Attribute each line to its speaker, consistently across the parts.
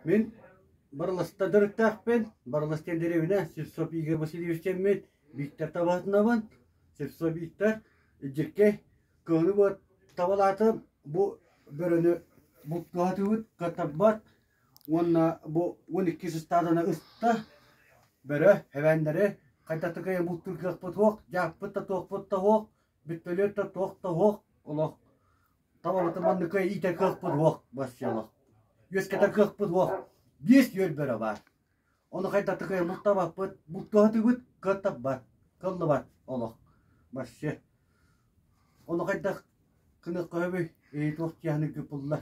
Speaker 1: Мин Барыласта төрүттээхпин. Барылас диэн дэриэбинэ Сивцов Игорь Васильевич диэммин. Бииктэр табаһытынабын. Сивцов Бииктэр Дьиркэй кыһыны бу табалаатым. Бу бөрөнү бултуһатыбыт, кыаттарбат. Уонна бу 12 ыстааданы ыста. Бөрө, эбээннэри хайдах да кыайан бултуур кыахпыт суох, дьааппыт да туохпут да суох, бүттөлүөт да туох да суох олох. Табабытын маннык иитэр кыахпыт суох вообще олох. Үөскэтэр кыахпыт суох. Биэс үөр бөрө баар. Ону хайдах да кыайан бултаабаппыт, бултуһатыбыт кыаттарбат, кыллыбат олох. Вообще. Ону хайдах гыныахха сөбүй? Туох дьиэһини ыыппыллар.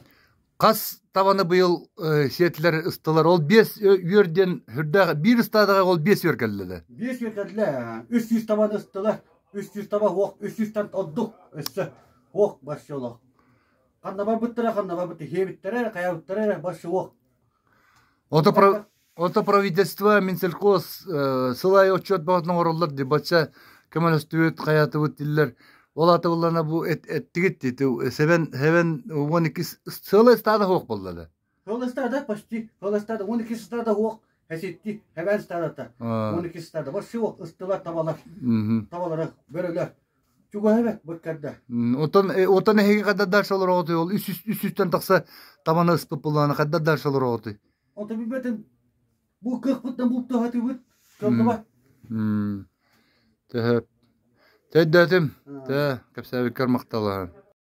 Speaker 2: Хас табаны быйыл сиэтилэр ыстылар? Ол биэс үөр диэн сүрдээх биир ыстаадаҕа ол биэс үөр кэллилэр.
Speaker 1: Биэс үөр кэллэ. 300 табаны ыстылар. 300 таба суох, 300-тан ордук өссө суох вообще олох. Ханна барбыттара, ханна барбыт иһиэбиттэрэ эрэ, хайаабыттара эрэ вообще суох.
Speaker 2: Ото, ото правительство, Минсельхоз сыл аайы отчуот баҕатын оҥороллор дии, бачча көмөлөстүбүт, хайаатыбыт дииллэр. Ол аата буоллаҕына бу эттигит дии, сэбэн, сэбэн 12 сыала ыстаада суох буолла да.
Speaker 1: Сыала ыстаада почти, сыала ыстаада 12 ыстаада суох, эситти, хэбэн ыстаадата. 12 ыстаада, вообще суох, ыстылар табалар, табалары, бөрөлөр. Чугаһа эбэт быккарда.
Speaker 2: Отон отон эһиги хайдах дальше олороҕутуй ол үс үс үстэн тахса табаны ыспыт буллаҕына хайдах дальше олороҕутуй?
Speaker 1: Ото билбэтим бу кыахпыттан бултаһатыбыт кыаллыбат.
Speaker 2: Төһө. Төйдөтүм. Тэ кэпсээбиккэр махталаһын.